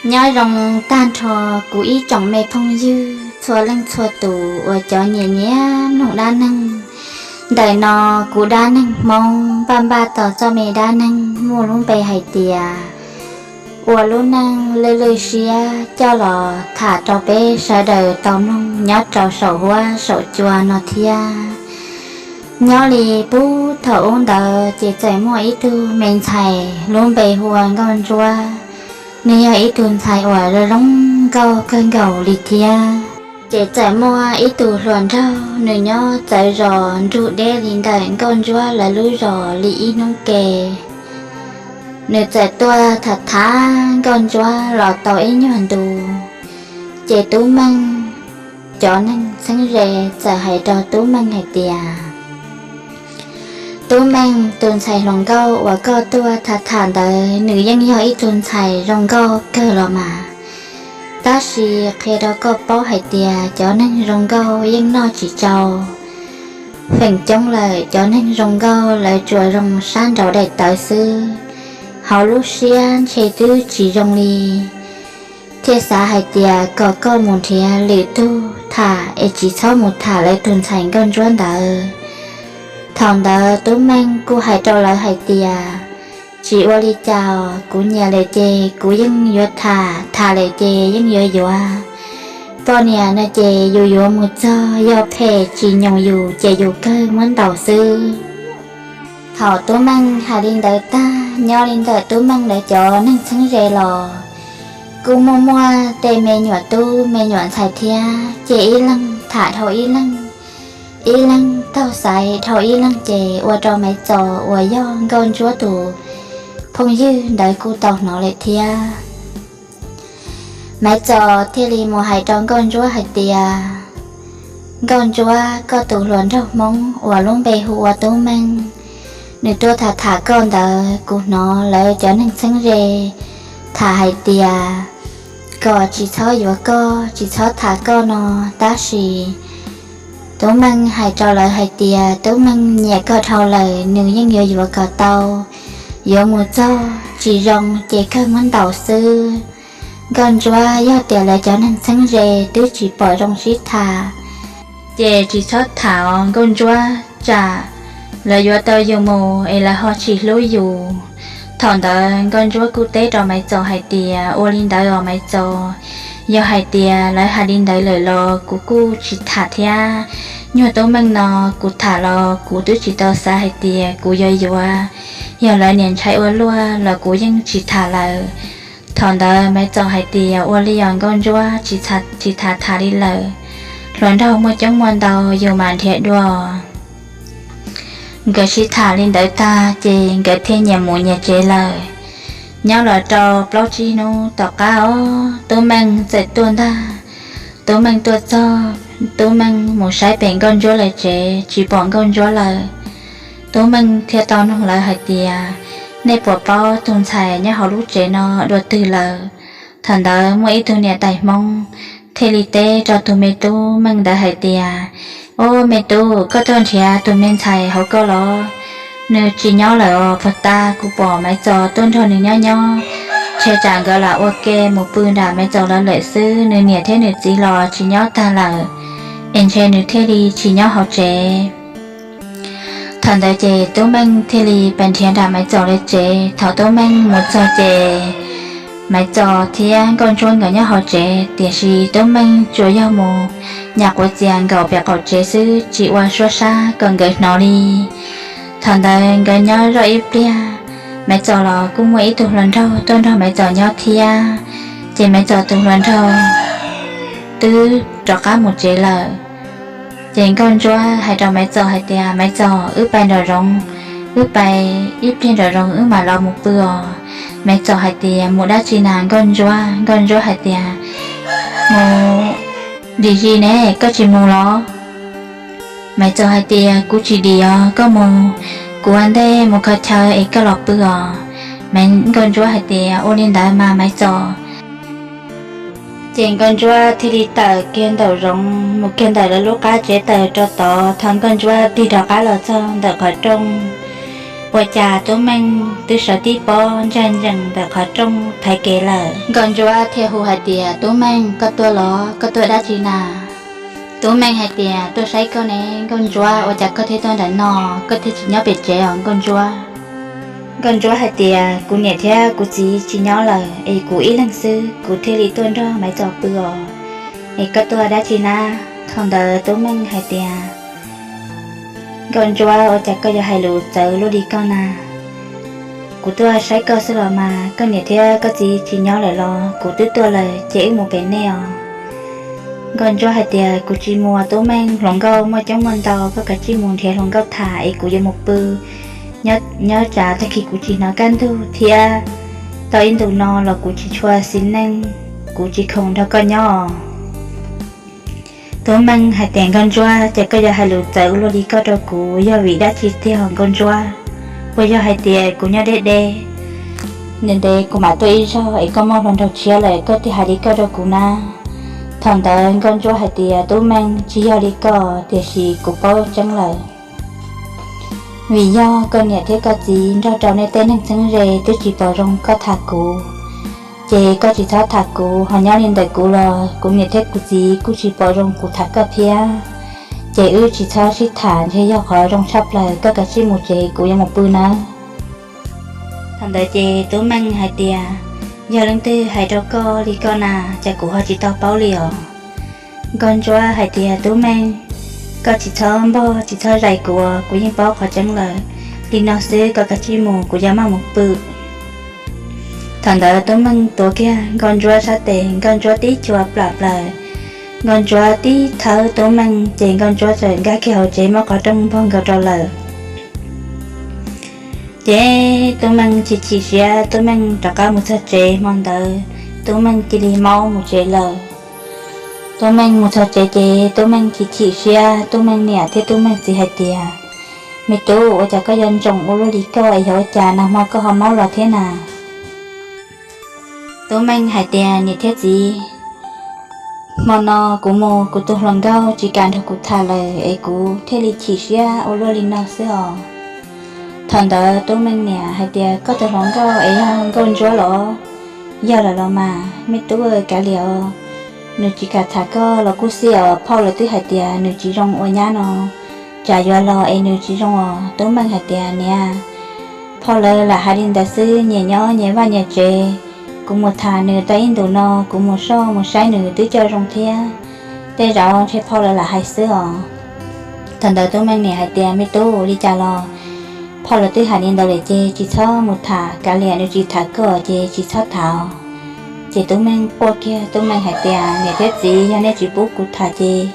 Nyob zoo tag nrho kuv ib tsoom me phooj ywg txhua leej txhua tus uas cov nyiam nyiam mloog dab neeg. Ntawm no kuv dab neeg Hmoob npaj npaj tau txoj me dab neeg muaj lub npe hais tias ua lub neej lwj lwj siab coj los tham rau peb sawv daws tau mloog nyob rau saum huab saum cua no thiab. Nyob li puag thaum ub ntawd ces txawm muaj ib tug me ntxhais lub npe hu ua Nkauj Ntsuab. Nws yog ib tug ntxhais uas zoo zoo nkauj kawg nkaus li thiab. Ces txawm muaj ib tug hluas nraug nws nyob txawv zos nrug deb li ntawm Nkauj Ntsuab lawv lub zos li ib hnub ke. Nws txawm tuaj tham tham Nkauj Ntsuab los tau ib nyuag ntu, ces Tub Meej, cov neeg txheeb ze, txawm hais rau Tub Meej hais tias, Tub Meej, tus ntxhais hluas nkauj uas koj tuaj tham tham ntawd nws yeej yog ib tug ntxhais zoo nkauj kawg los mas. Tab sis qhia rau koj paub hais tias cov neeg zoo nkauj yeej noj tsis tsau. Feem coob lawm cov neeg zoo nkauj lawv tsuas zoo sab nraud daim tawv xwb, hauv lub siab ntshe twb tsis zoo li. Thiaj xav hais tias kom koj mus nrhiav lwm tug tham es tsis txhob mus tham lawv tus ntxhais Nkauj Ntsuab ntawd. Thaum ntawd Tub Meej kuj hais rau lawv hais tias, Tsis ua li cas, kuv nyiam lawm ces kuv yeej yuav tham, tham lawm ces yeej yuav yuav. Poj niam no ces yus yuav mus txog, yog phem tsis nyoos yus ces yus kawg muab ntaus xwb. Thaum Tub Meej hais li ntawd tag, nyob li ntawm Tub Meej lawv cov neeg txheeb ze los kuj muaj muaj tej me nyuam tub me nyuam ntxhais thiab, ces ib leeg tham dhau ib leeg, ib leeg taug xaiv dhau ib leeg, ces ua rau Maiv Txos uas yog Nkauj Ntsuab tus phooj ywg ntawd kuj tau hnov lawm thiab. Maiv Txos thiaj li mus hais rau Nkauj Ntsuab hais tias, Nkauj Ntsuab, koj tus hluas nraug Hmoob uas lub npe hu ua Tub Meej, nws tuaj tham tham koj ntawd, kuv hnov lawv cov neeg txheeb ze tham hais tias kom tsis txhob yuav koj, tsis txhob tham koj no, tab sis Tub Meej hais rau lawv hais tias Tub Meej nyiam koj dhau lawm, nws yeej yuav yuav kom tau. Yuav mus txog tsis zoo ces kawg muab ntaus xwb. Nkauj Ntsuab, yog tias lawv cov neeg txheeb ze twb tsis pom zoo sib tham, ces tsis txhob tham os Nkauj Ntsuab, tsam lawv yuav tau yus mus es lawv ho tsis hlub yus. Thaum ntawd Nkauj Ntsuab kuj teb rau Maiv Txos hais tias, Ua li ntawd os Maiv Txos, yog hais tias lawv hais li ntawd lawm los kuv kuj tsis tham thiab. Nyuag Tub Meej no kuv tham los kuv twb tsis tau xav hais tias kuv yuav yuav. Yog lawv niam ntshai ua luaj los kuv yeej tsis tham lawm. Thaum ntawd Maiv Txos hais tias, Ua li os Nkauj Ntsuab, tsis tham tham li lawm. Hluas nraug muaj coob muaj ntau, yus mam nrhiav dua. Nkawd sib tham li ntawd tag ces nkawd thiaj nyias mus nyias tsev lawm. Nyob los rau plaub tsib hnub tom qab os, Tub Meej txawm tuaj ntag. Tub Meej tuaj txog, Tub Meej mus saib pem Nkauj Ntsuab lawv tsev tsis pom Nkauj Ntsuab lawm. Tub Meej thiaj tau nug lawv hais tias, Nej puas paub tus ntxhais nyob hauv lub tsev no dua twg lawm? Thaum ntawd muaj ib tug niam tais Hmoob thiaj li teb rau tus me tub Meej ntawd hais tias, Ob, me tub, koj tuaj nrhiav tus me ntxhais hauv koj los? Nws tsis nyob lawm os, puag ta kuv pom Maiv Txos tuaj nrog nws nyob nyob. Ntshe tsam nkawd lam ua ke mus pw nram Maiv Txos lawv lawm xwb, nws niam thiab nws txiv los tsis nyob tag lawm, es ntshe nws thiaj li tsis nyob hauv tsev. Thaum ntawd ces Tub Meej thiaj li pes nrhiav nram Maiv Txos lawv tsev. Thaum Tub Meej mus txog ces Maiv Txos thiab Nkauj Ntsuab nkawd nyob hauv tsev, tiam sis Tub Meej tsuas yog mus nyas quav txias nkaum pem qaum tsev xwb, tsis ua suab sab kom nkawd hnov li. Thaum ntawd nkawd nyob zoj ib pliag, Maiv Txos los kuj muaj ib tug hluas nraug tuaj nrog Maiv Txos nyob thiab, ces Maiv Txos tus hluas nraug twb rov qab mus tsev lawm. Ces Nkauj Ntsuab hais rau Maiv Txos hais tias, Maiv Txos, wb pai nraum zoov, wb pai ib pliag nraum zoov wb mam los mus pw os. Maiv Txos hais tias, Mus dab tsi na Nkauj Ntsuab? Nkauj Ntsuab hais tias, Mus dim zis ne, koj tsis mus los? Maiv Txos hais tias, Kuv tsis dim os, koj mus, kuv ua ntej mus kho chaw es koj los pw os. Maiv, Nkauj Ntsuab hais tias, Ua li ntawd mas Maiv Txos. Ces Nkauj Ntsuab thiaj li tawm kiag nraum zoov mus kiag ntawm lawv lub qab tsev taws rau tod. Thaum Nkauj Ntsuab tig rov qab los txog ntawm qhov rooj, Ua cas Tub Meej twb sawv tib pob ntsag ntsees ntawm qhov rooj thaiv kev lawm. Nkauj Ntsuab thiaj hu hais tias, Tub Meej, koj tuaj los? Koj tuaj dab tsi na? Tub Meej hais tias, Tuaj saib koj ne Nkauj Ntsuab, ua cas koj thiaj tuaj ntawm no, koj thiaj tsis nyob pem tsev os Nkauj Ntsuab? Nkauj Ntsuab hais tias, Kuv niam thiab kuv txiv tsis nyob lawm es kuv ib leeg xwb, kuv thiaj li tuaj nrog Maiv Txos pw os. Es koj tuaj dab tsi na? Thaum ntawd Tub Meej hais tias, Nkauj Ntsuab, ua cas koj yuav hais lus txawv luaj li koj na? Kuv tuaj saib koj xwb los mas, koj niam thiab koj txiv tsis nyob lawm los? Kuv twb tuaj lawm ces wb mus pem nej os. Nkauj Ntsuab hais tias, Kuv tsis mus Tub Meej, hluas nkauj muaj coob muaj ntau, koj kav tsij mus nrhiav hluas nkauj tham es kuv yuav mus pw nyob tsav, tag kis kuv tsis hnov kaj ntug thiab. Tau ib ntus no los kuv tsis tshua xis neej, kuv tsis khoom nrog koj nyob. Tub Meej hais tias, Nkauj Ntsuab, ces koj yuav hais lus txawv ua luaj li koj rau kuv yog vim dab tsi tiag Nkauj Ntsuab? Puas yog hais tias kuv nyob deb deb, ntev ntev kuv mam tuaj ib zaug es koj muaj hluas nraug tshiab lawm koj thiaj hais li koj rau kuv na? Thaum ntawd Nkauj Ntsuab hais tias, Tub Meej, tsis yog li koj, tiam sis kuv paub tseeb lawm. Vim yog koj niam thiab koj txiv nrog rau nej tej neeg txheeb ze twb tsis pom zoo koj tham kuv, ces koj tsis txhob tham kuv, ho nyob li ntawm kuv los kuv niam thiab kuv txiv kuj tsis pom zoo kuv tham koj thiab. Ces wb tsis txhob sib tham, ntshe yog qhov zoo tshaj plaws, koj kav tsij mus tsev, kuv yuav mus pw nawb. Thaum ntawd ces Tub Meej hais tias, Yog leej twg hais rau koj li koj na, ces kuv ho tsis tau paub li os. Nkauj Ntsuab hais tias, Tub Meej, koj tsis txhob npog tsis txhob zais kuv, kuv yeej paub qhov tseeb lawm. Li no xwb, koj kav tsij mus, kuv yuav maj mus pw. Thaum ntawd Tub Meej tuav kiag Nkauj Ntsuab sab tes, Nkauj Ntsuab tib chua plam plaws, Nkauj Ntsuab tib thawb Tub Meej, ces Nkauj Ntsuab txawm nkag kiag hauv tsev muab qhov rooj npog nkaus rau lawm. Ces Tub Meej chim chim siab, Tub Meej rov qab mus txog tsev. Hmo ntawd Tub Meej cia li maub mus tsev lawm. Tub Meej mus txog tsev ces Tub Meej chim chim siab, Tub Meej niam thiab Tub Meej txiv hais tias, Me tub, ua cas koj yuav ntsoov ua luaj li koj es yog ua cas nag hmo koj ho maub los thiab na? Tub Meej hais tias, Niam thiab txiv, hmo no kuv mus kuv tus hluas nkauj tsis kam nrog kuv tham lawm es kuv thiaj li chim siab ua luaj li no xwb os. Thaum ntawd Tub Meej niam hais tias, Koj tus hluas nkauj es yog Nkauj Ntsuab los? Yog lawm los mas, me tub, kav liam os. Nws tsis kam tham koj los kuj xij os, phauj lawv twb hais tias nws tsis zoo ua nyab no, tsam yuav los es nws tsis zoo os. Tub Meej hais tias, Niam, phauj lawv lam hais li ntawd xwb, nyias nyob nyias vaj nyias tsev. Kuv mus tham nws tau ib ntus no, kuv mus soj mus saib nws twb coj zoo thiab. Tej zaum ntshe phauj lawv lam hais xwb os. Thaum ntawd Tub Meej niam hais tias, Me tub, li cas los phauj lawv twb hais li ntawd lawm ces tsis txhob mus tham, kav liam, nws tsis tham koj ces tsis txhob tham. Ces Tub Meej quaj kiag, Tub Meej hais tias, Niam thiab txiv, yog nej tsis pub kuv tham ces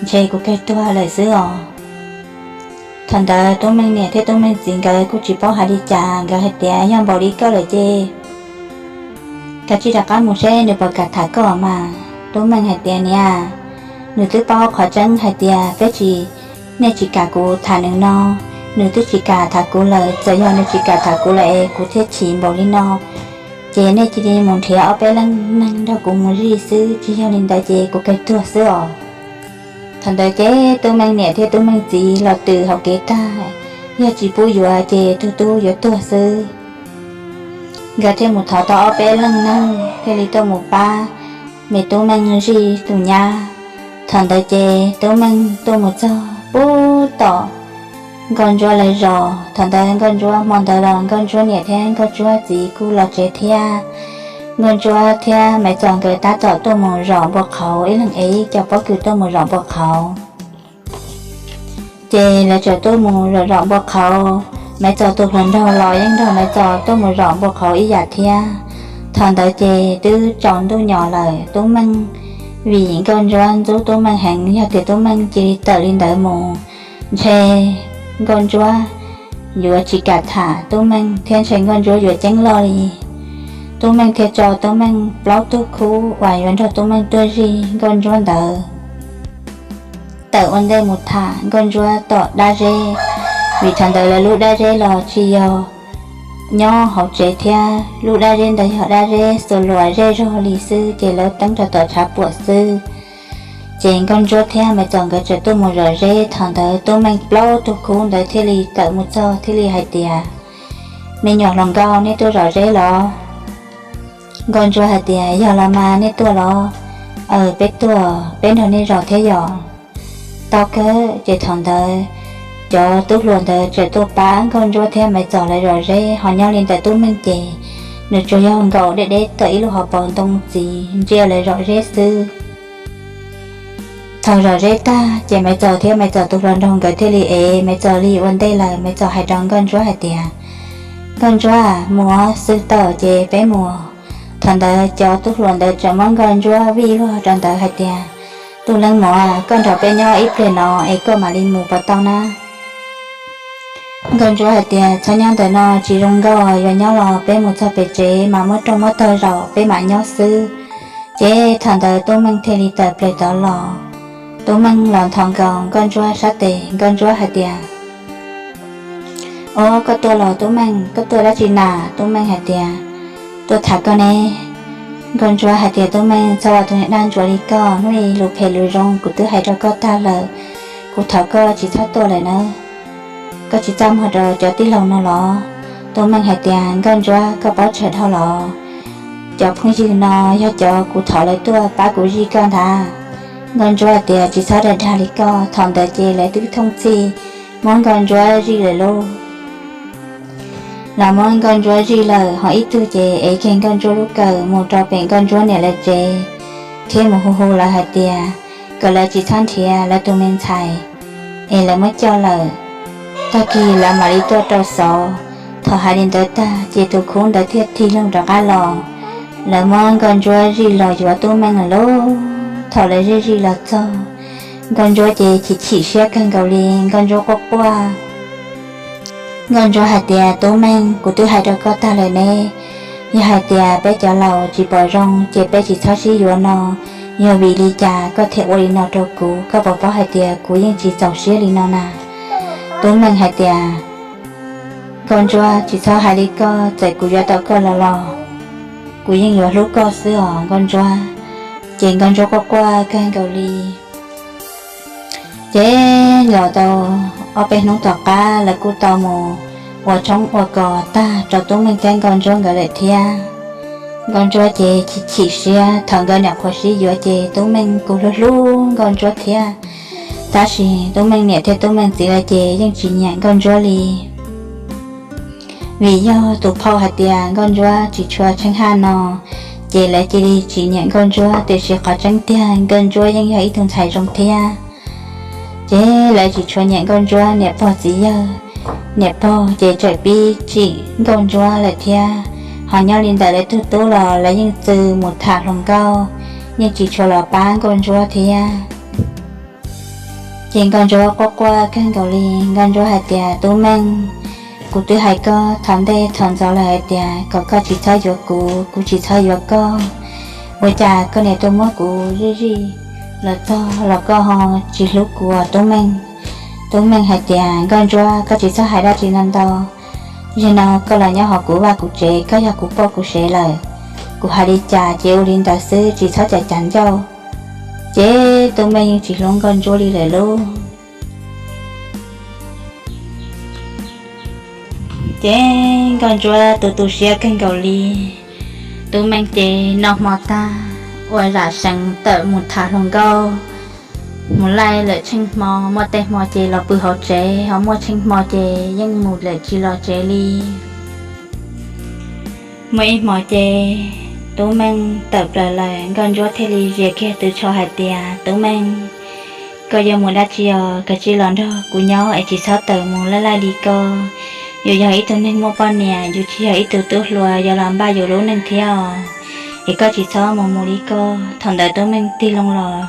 ntshe kuv kawg tuag lawm xwb os. Thaum ntawd Tub Meej niam thiab Tub Meej txiv nkawd kuj tsis paub hais li cas, nkawd hais tias, Yog npaum li koj lawm ces kav tsij rov qab mus seb nws puas kam tham koj mas. Tub Meej hais tias, Niam, nws twb paub qhov tseeb hais tias peb tsis, nej tsis kam kuv tham nws no, nws twb tsis kam tham kuv lawm. Txawm yog nws tsis kam tham kuv lawm es kuv thiaj chim npaum li no, ces nej cia li mus nrhiav ob peb leej neeg nrog kuv mus zij xwb, tsis yog li ntawd ces kuv kawg tuag xwb os. Thaum ntawd ces Tub Meej niam thiab Tub Meej txiv los tws hauv kev tag, yog tsis pub yuav ces tus tub yuav tuag xwb. Nkawd thiaj mus thov tau ob peb leej neeg thiaj li tuaj mus pab me Tub Meej zij tus nyab. Thaum ntawd ces Tub Meej tuaj mus txog pub tom Nkauj Ntsuab lawv zos. Thaum ntawd Nkauj Ntsuab, hmo ntawd los Nkauj Ntsuab niam thiab Nkauj Ntsuab txiv kuj los tsev thiab. Nkauj Ntsuab thiab Maiv Txos nkawd tab tom tuaj mus zom npua qhauv, ib leeg ev ib co pob kws tuaj mus zom npua qhauv. Ces lawv txawm tuaj mus zom zom npua qhauv. Maiv Txos tus hluas nraug los yeej nrog Maiv Txos tuaj mus zom npua qhauv ib yam thiab. Thaum ntawd ces twb tsaus ntuj nyos lawm. Tub Meej, vim Nkauj Ntsuab ntxub Tub Meej heev, yog tias Tub Meej cia li tawm li ntawd mus, ntshe Nkauj Ntsuab yuav tsis kam tham Tub Meej thiab ntshe Nkauj Ntsuab yuav ceeb loj li. Tub Meej thiaj tso Tub Meej plaub tug khub uas yuav nrog Tub Meej tuaj zij Nkauj Ntsuab ntawd tawm ua ntej mus tham Nkauj Ntsuab tom dab zeb, vim thaum ntawd lawv lub dab zeb los tsis yog nyob hauv tsev thiab, lub dab zeb ntawd yog dab zeb xuas luas zej zog li xwb, ces lawv teeb rau tom tshav puam xwb. Ces Nkauj Ntsuab thiab Maiv Txos nkawd txawm tuaj mus zom zeb. Thaum ntawd Tub Meej plaub tug khub ntawd thiaj li tawm mus txog thiaj li hais tias, Me nyuam hluas nkauj, nej tuaj zom zeb los? Nkauj Ntsuab hais tias, Yog los mas, nej tuaj los? Aws, peb tuaj, peb nrog nej zom thiab yom. Tau kawg. Ces thaum ntawd cov tub hluas ntawd txawm tuaj pab Nkauj Ntsuab thiab Maiv Txos lawv zom zeb, ho nyob li ntawm Tub Meej ces nws tsuas yog nkaum deb deb tawm ib lub hauv paus ntoo txiv ntsia lawv zom zeb xwb. Thaum zom zeb tag ces Maiv Txos thiab Maiv Txos tus hluas nraug nkawd thiaj li ev Maiv Txos li ua ntej lawm. Maiv Txos hais rau Nkauj Ntsuab hais tias, Nkauj Ntsuab, mus xwb tau ces peb mus. Thaum ntawd cov tub hluas ntawd txawm muab Nkauj Ntsuab vij vog rau ntawd hais tias, Tus leej muam, koj nrog peb nyob ib pliag no es koj mam li mus puas tau na? Nkauj Ntsuab hais tias, Txhob nyob ntawm no tsis zoo nkauj, yog nyob los peb mus txog pem tsev mas muab rooj muab tog zaum peb mam nyob xwb. Ces thaum ntawd Tub Meej thiaj li tawm plaws tod los. Tub Meej los nthos nkaus Nkauj Ntsuab sab tes, Nkauj Ntsuab hais tias, Ob, koj tuaj los Tub Meej, koj tuaj dab tsi na? Tub Meej hais tias, Tuaj tham koj ne. Nkauj Ntsuab hais tias, Tub Meej, txhob ua tus niag dag ntsuav li koj, hnub ib lus phem lus zoo kuv twb hais rau koj tag lawm. Kuv thov koj tsis txhob tuaj lawm nawb. Koj tsis txaj muag rau cov tij laug no los? Tub Meej hais tias, Nkauj Ntsuab, koj paub tsawg dhau los? Cov phooj ywg no yog cov kuv thov lawv tuaj pab kuv zij koj ntag. Nkauj Ntsuab hais tias, Tsis txhob dag dag li koj. Thaum ntawd ces lawv twb thooj txhij muab Nkauj Ntsuab zij lawm lauj. Lawv muab Nkauj Ntsuab zij lawm, ho ib tug ces ev kiag Nkauj Ntsuab lub kawm mus rau pem Nkauj Ntsuab niam lawv tsev, thiab mus hu hu lawv hais tias kom lawv tsis txhob nrhiav lawv tus me ntxhais, es lawv muab coj lawm. Tag kis lawv mam li tuaj rau xov. Thaum hais li ntawd tag ces tus khub ntawd thiaj tig loo rov qab los. Lawv muab Nkauj Ntsuab zij los yuav Tub Meej lawm lauj. Thaum lawv zij zij los txog, Nkauj Ntsuab ces chim chim siab kawg nkaus li, Nkauj Ntsuab quaj quaj. Nkauj Ntsuab hais tias, Tub Meej, kuv twb hais rau koj tag lawm ne, yog hais tias peb cov laus tsis pom zoo ces peb tsis txhob sib yuav no. Yog vim li cas koj thiaj ua li no rau kuv? Koj puas paub hais tias kuv yeej tsis txaus siab li no na? Tub Meej hais tias, Nkauj Ntsuab, tsis txhob hais li koj, txawm kuv yuav tau koj los los kuv yeej yuav hlub koj xwb os Nkauj Ntsuab. Ces Nkauj Ntsuab quaj quaj kawg nkaus li. Ces los tau ob peb hnub tom qab lawv kuj tau mus ua tshoob ua kos tag rau Tub Meej thiab Nkauj Ntsuab nkawd lawm thiab. Nkauj Ntsuab ces chim chim siab, thaum nkawd nyuam qhuav sib yuav ces Tub Meej kuj hlub hlub Nkauj Ntsuab thiab. Tab sis Tub Meej niam thiab Tub Meej txiv lawv ces yeej tsis nyiam Nkauj Ntsuab li. Vim yog tus phauj hais tias Nkauj Ntsuab tsis tshua tsheej haj no, ces lawv cia li tsis nyiam Nkauj Ntsuab, tiam sis qhov tseeb tiag Nkauj Ntsuab yeej yog ib tug ntxhais zoo thiab. Ces lawv tsis tshua nyiam Nkauj Ntsuab niam pog txiv yawg. Niam pog ces txawm pib tsim Nkauj Ntsuab lawm thiab, ho nyob li ntawm lawv tug tub los lawv yeej txwv mus tham hluas nkauj, yeej tsis tshua los pab Nkauj Ntsuab thiab. Ces Nkauj Ntsuab quaj quaj kawg nkaus li. Nkauj Ntsuab hais tias, Tub Meej, kuv twb hais koj thaum ntej thaum ntxov lawm hais tias kom koj tsis txhob yuav kuv, kuv tsis txhob yuav koj. Ua cas koj niam tuaj muab kuv zij zij los txog los koj ho tsis hlub kuv os Tub Meej? Tub Meej hais tias, Nkauj Ntsuab, koj tsis txhob hais dab tsi ntau ntau. Zaum no koj los nyob hauv kuv vaj kuv tsev, koj yog kuv poj kuv sev lawm. Kuv hais li cas ces ua li ntawd xwb, tsis txhob cam cav ncauj. Ces Tub Meej yeej tsis hlub Nkauj Ntsuab li lawm lauj. Ces Nkauj Ntsuab tu tu siab kawg nkaus li. Tub Meej ces noj hmo tag, ua zam seev tawm mus tham hluas nkauj, mus laij lawm tsheej hmo, muaj tej hmo ces los pw hauv tsev, ho muaj tsheej hmo ces yeej mus lawm tsis los tsev li. Muaj ib hmo ces Tub Meej tawm plaws lawm, Nkauj Ntsuab thiaj li zias kiag tus tsho hais tias, Tub Meej, koj yuav mus dab tsi os? Koj cia li los nrog kuv nyob es tsis txhob tawm mus laij laij li koj. Yus yog ib tug neeg muaj poj niam, yus tsis yog ib tug tub hluas yuav los npaj yus lub neej thiab os. Es koj tsis txhob mus mus li koj. Thaum ntawd Tub Meej tig loo los,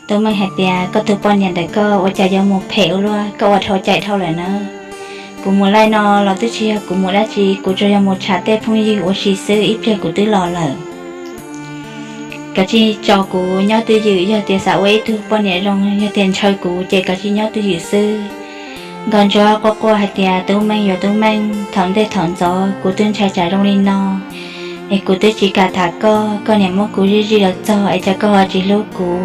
Tub Meej hais tias, Koj tus poj niam ntawm koj ua cas yuav mus phem ua luaj, koj ua dhau cai dhau lawm na. Kuv mus laij no los twb tsis yog kuv mus dab tsi, kuv tsuas yog mus tsham tej phooj ywg ua si xwb, ib pliag kuv twb los lawm. Kav tsij tso kuv nyob twj ywm, yog tias xav ua ib tug poj niam zoo, yog tias ntshaw kuv ces kav tsij nyob twj ywm xwb. Nkauj Ntsuab quaj quaj hais tias, Tub Meej, yuav Tub Meej, thaum ntej thaum ntxov kuv twb ntshai tsam zoo li no, es kuv twb tsis kam tham koj, koj niam muab kuv zij zij los txog es cas koj ho tsis hlub kuv.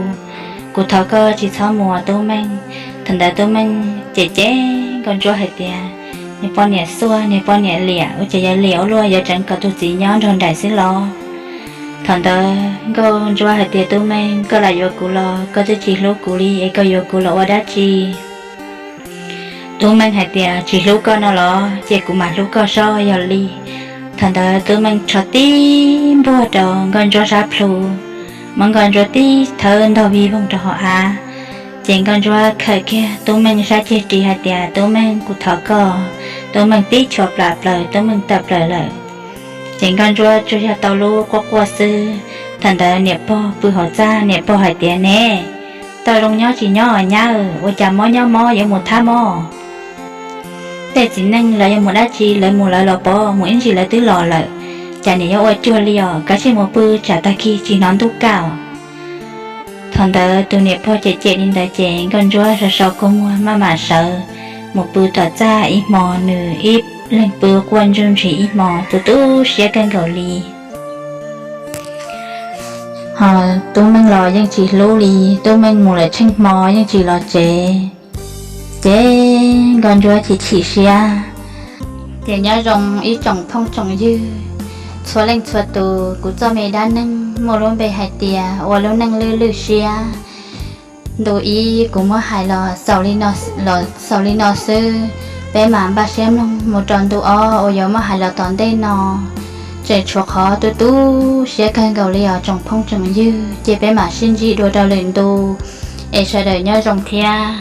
Kuv thov koj tsis txhob mus os Tub Meej. Thaum ntawd Tub Meej cem cem Nkauj Ntsuab hais tias, niag poj niam xuaj, niag poj niam liam, ua cas yuav liam ua luaj, yuav tseev kom tus txiv nyob nrog nraim xwb los. Thaum ntawd Nkauj Ntsuab hais tias, Tub Meej, koj lam yuav kuv los koj twb tsis hlub kuv li es koj yuav kuv los ua dab tsi? Tub Meej hais tias, Tsis hlub koj no los ces kuv mam hlub koj sob yog li. Thaum ntawd Tub Meej rho tib npuaj rau Nkauj Ntsuab sab plhu, muab Nkauj Ntsuab tib thawb ntog vij voog rau hauv av. Ces Nkauj Ntsuab khawm kiag Tub Meej sab ceg ris hais tias, Tub Meej, kuv thov koj. Tub Meej tib chua plam plaws, Tub Meej tawm plaws lawm. Ces Nkauj Ntsuab tsuas yog tau lub quaj quaj xwb. Thaum ntawd niam pog pw hauv txaj, niam pog hais tias, Ne, tau zoo nyob tsis nyob nyab, ua cas mob nyob mob yuav mus thab mob? Tej txiv neej lawv yuav mus dab tsi, lawv mus lawv los pov, mus ib ntsis lawv twb los lawm. Cas niam yuav ua cuag li os, kav tsij mus pw tsam tag kis tsis hnov ntuj kaj. Thaum ntawd tus niam pog cem cem li ntawd ces Nkauj Ntsuab so so kua muag maj mam sawv mus pw tom txaj ib hmo, nws ib leeg pw quaj ntsuj ntshis ib hmo, tu tu siab kawg nkaus li. Ho Tub Meej los yeej tsis hlub li, Tub Meej mus lawm tsheej hmo yeej tsis los tsev. Ces Nkauj Ntsuab chim chim siab. Ces nyob zoo ib tsoom phooj tsoom ywg txhua leej txhua tus, kuv txoj me dab neeg muaj lub npe hais tias ua lub neej lwj lwj siab. Ntu ib kuv muab hais los xaus li no xwb, peb mam npaj siab mloog mus rau ntu ob uas yuav muab hais los tom ntej no. Tseem tshuav qhov tu tu siab kawg nkaus li os tsoom phooj tsoom ywg, ces peb mam sib ntsib dua rau lwm ntu, es sawv daws nyob zoo thiab.